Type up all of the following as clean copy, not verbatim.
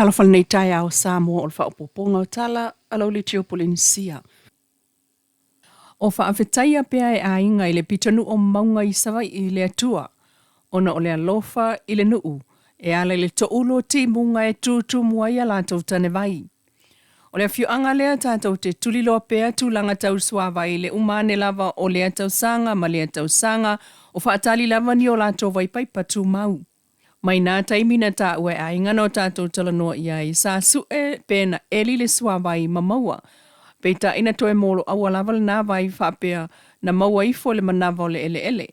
Talofa lenei taeao Samoa o le faaopoopoga o tala a lau Litio Polenisia. O faafetaia pea e aiga i le pitonuu o Mauga i Savaii i le Atua, ona o le alofa i le nuu e ala i le toulu o timuga e tutumu ai a latou tanevai. O le afioaga lea tatou te tuliloa pea tulaga tau suavai i le uma ane lava o lea tausaga ma lea tausaga o faatali lava ni o latou vaipaipa tumau. Mai na taimi na taua e aiga na o tatou talanoa i ai, sa sue pe na eli le suavai ma maua. Peitai na toe moloaua lava lena vai faapea na maua ifo i le manava o le eleele.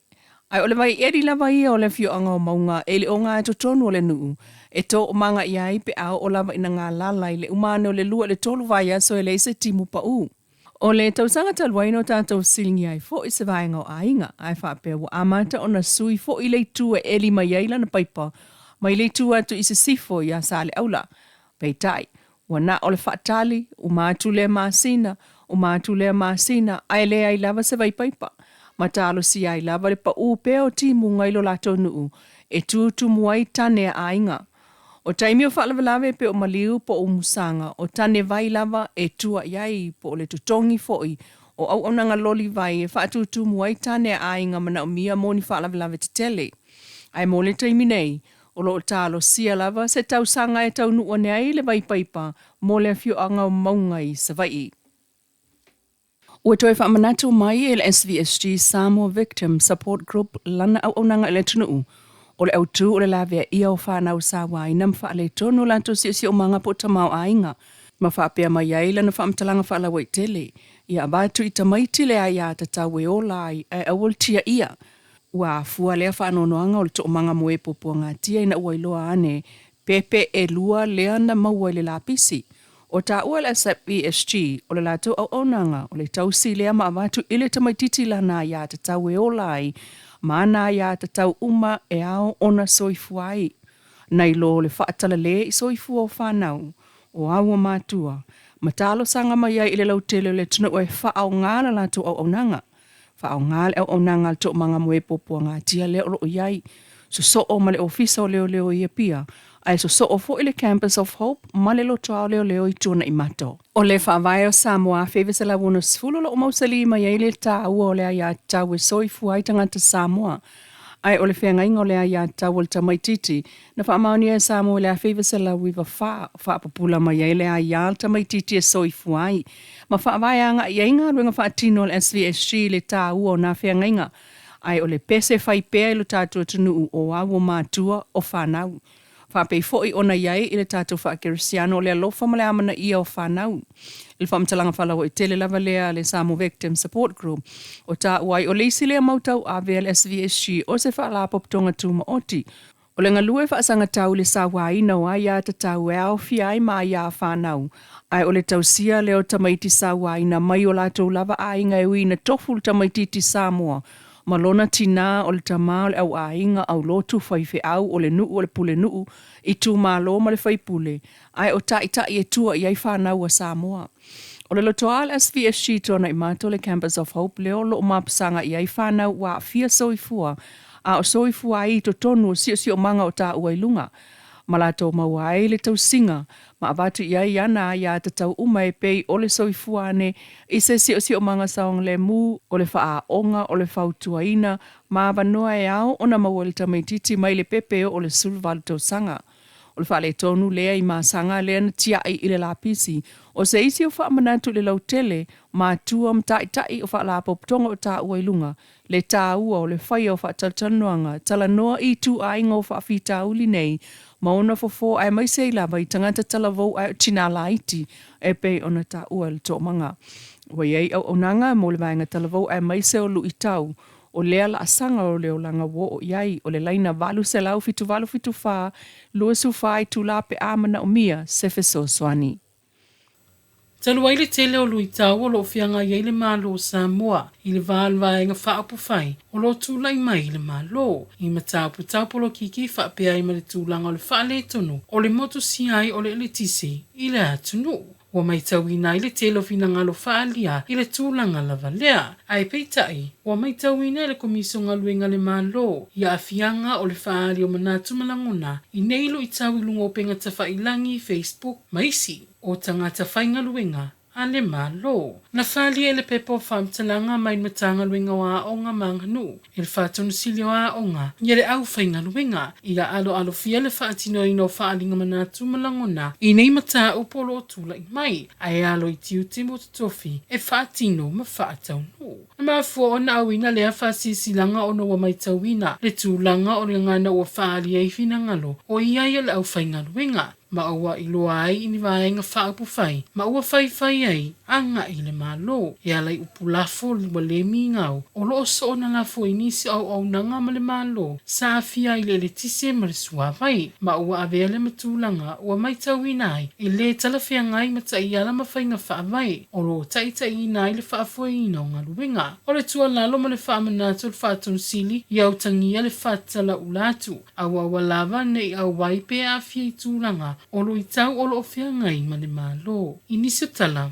Ae o le vai eli lava ia o le afioaga o Mauga e le ogatotonu o le nuu e toomaga i ai pe a oo lava ina galala i le uma ane o le 2 i le 3 vaiaso e leai se timu pau. O le tausaga talu ai na o tatou fesiligia ai foi se vaega o aiga, ae faapea ua amata ona sui foi le itu e eli mai ai lana paipa mai le itu atu i sisifo ia Saleaula. Peitai, ua na o le faatali, uma atu lea masina, uma atu lea masina, ae leai lava se vaipaipa. Ma talosia ai lava le pau pea o timuga i lo latou nuu e tutumu ai tane a aiga. O taimi o faalavelave pei o maliu po o umusaga, o tane vai lava e tua i ai po o le totogi foi o auaunaga loli vai e faatutumu ai tane a aiga manaomia mo ni faalavelave tetele. Ae mo le taimi nei, o lo o talosia lava se tausaga e taunuu ane ai le vaipaipa mo le afioaga o Mauga i Savaii. Ua toe faamanatu mai e le SVSG Samoa Victim Support Group lana auaunaga i le atunuu, o le autu o le laveaia o fanau sauaina ma faaletonu o latou siosiomaga po o tamaoaiga, ma faapea mai ai lana faamatalaga faalauaitele, ia avatu i tamaiti le aiatatau e ola ai ae aua le tiaia. Ua afua lea faanoanoaga o le toomaga mo e puapuagatia ina ua iloa ane pepe 2 lea na maua i le lapisi. O taua e le SVSG, o le latou auaunaga, o le tausi lea ma avatu i le tamaitiiti lana aiatatau e ola ai ma ana aiatatau uma e ao ona soifua ai, nai lo le faatalale i soifua o fanau, o au o matua, ma talosaga mai ai i le lautele o le atunuu e faaaoga le latou auaunaga. Faaaoga le auaunaga a le Toomaga mo e Puapuagatia lea o lo o i ai, sosoo ma le Ofisa o Leoleo i Apia, ae sosoo foi le Campus of Hope ma le Lotoa o Leoleo i Tuanaimato. O le Faavae o Samoa 1960 o lo o mausali mai ai le taua o le aiatatau e soifua ai tagata Samoa. Ae o le feagaiga o le aiatatau a le tamaitiiti na faamaonia e Samoa i le 1994, faapupula mai ai le aia a le tamaitiiti e soifua ai, ma faavae agai i ai galuega faatino a le SVSG i le taua o na feagaiga. Ae o le pese fai pea i lo tatou atunuu o au o matua, o fanau. Faapei foi ona i ai i le tatou faakerisiano o le alofa ma le amanaia o fanau. I le faamatalaga faalauaitele lava lea a le Samoa Victim Support Group, o taua ai o le isi lea mau tauave a le SVSG o se Faalapotopotoga Tumaoti, o le galue faasagatau i le sauaina o aiatatau e aofia ai ma aiā fanau, ae o le tausia lea o tamaiti sauaina mai o latou lava aiga e ui ina tofu le tamaitiiti Samoa ma lona tinā o le tamā o le auaiga aulotu faifeau o le nuu o le pulenuu itumalo ma le faipule ae o taitai e tua i ai fanau a Samoa. O le lotoa o le SVSG Tuanaimato le Campus of Hope lea o lo o mapusaga i ai fanau ua aafia soifua a o soifua ai i totonu o siosiomaga o taua i luga ma latou maua ai le tausiga ma avatu i ai ana aiatatau uma e pei o le soifua ane i se siosiomaga saogalemu, o le faaaoga, o le fautuaina, ma avanoa e ao ona maua i le tamaitiiti mai le pepe e oo i le 18 tausaga. O le faaletonu lea i masaga lea na tiai i le lapisi, o se isi o faamanatu i le lautele, matua ma taitai o faalapotopotoga o taua i luga, le taua o le faia o faatalatalanoaga, talanoa i ituaiga o faafitauli nei ma ona fofo aemaise ai lava i tagata talavou ae o tinā laiti e pei ona taua e le toomaga. Ua i ai auaunaga mo le vaega talavou aemaise o luitau o lea laasaga o le olaga ua oo i ai o le laina 800 7874 24 itulā pe a manaomia se fesoasoani. Talu ai le tele o luitau o lo o feagai ai le Malo o Samoa i le va o le Vaega Faaupufai o lo o tulai mai i le Malo i mataupu tau polokiki faapea ai ma le tulaga o le faaletonu o le motusia ai o le eletise i le atunuu. Ua maitauina ai le tele o finagalo faaalia i le tulaga lava lea. Ae peitai, ua maitauina e le Komisi o Galuega a le Malo i aafiaga o le faaali o manatu ma lagona i nei luitau i luga o upega tafailagi, Facebook, ma isi o tagata faigaluega a le Malo. Na faaalia e le pepa o faamatalaga mai le Matagaluega o Aoga ma Aganuu e le Faatonu Sili o Aoga ia le aufaigaluega ia aloalofia le faatinoina o faaaliga manatu ma lagona i nei mataupu o lo o tulai mai, ae alo i tiute mo totofi e faatino ma faataunuu. Na mafua ona auina lea faasilasilaga ona ua maitauina le tulaga o le gagana ua faaali ai finagalo o i ai o le aufaigaluega ma ua iloa ai i ni vaega faaupufai ma ua faifai ai agai i le Malo e ala i upu lafo ua le migao o lo o soona lafo i nisi o auaunaga ma le Malo sa aafia ai le eletise ma le suavai ma ua avea lea ma tulaga ua maitauina ai e le talafeagai ma taiala ma faiga faavae o lo o taitaiina ai le faafoeina o galuega. O le tuualalo ma le faamanatu o le Faatonu Sili ia utagia le faatalaula atu Aua ua lava ne i auai pe aafia i tulaga o luitau o lo o feagai ma le Malo. I nisi o tala,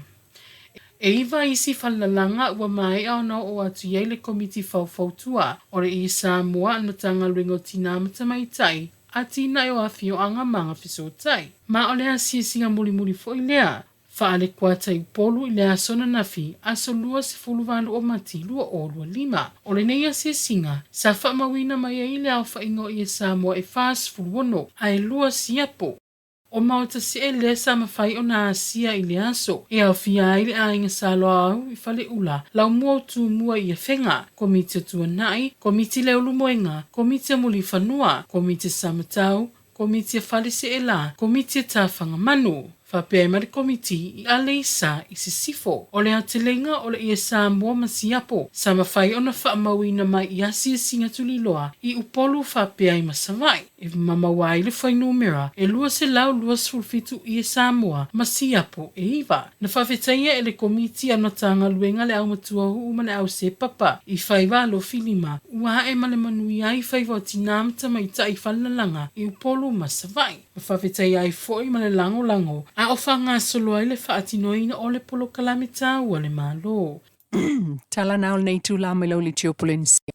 e iva isi falelalaga ua maea ona oo atu i ai le Komiti Faufautua o le i Samoa a le Matagaluega o Tinā ma Tamaitai, Atinae o Afioaga ma Agafesootai. Ma o le asiasiga mulimuli foi lea Faale-Kuata i Upolu i le aso ananafi, aso 28 o Mati 2025. O lenei asiasiga, sa faamauina mai ai le aofaiga o ie Samoa e 46, ae lua siapo. O Maota See lea sa mafai ona asia i le aso, e aofia ai le aiga Saloaau i Faleula, Laumua o Tumua i Afega, Komiti o Tuanai, Komiti Leulumoega, Komiti o Mulifanua, Komiti Samatau, Komiti e Faleseela, Komiti e Tafagamanu, faapea ai ma le Komiti i Aleisa i Sisifo. O le aotelega o le ie Samoa ma Siapo sa mafai ona faamauina mai i asiasiga tuliloa i Upolu faapea ai ma Savaii, e mamaua ai le fuainumera e 227 ie Samoa ma Siapo e iva. Na faafetaia e le Komiti a le Matagaluega le Aumatuahuu ma le Ausepapa i faiva alofilima ua ae ma le manuia ai faiva o tinā ma tamaitai falelalaga i Upolu ma Savaii. Ma faafetaia ai foi ma le lagolago a o faagasolo ai le faatinoina o le polokalame taua a le Malo. Tala na o lenei itula mai lau Litio Polenisia.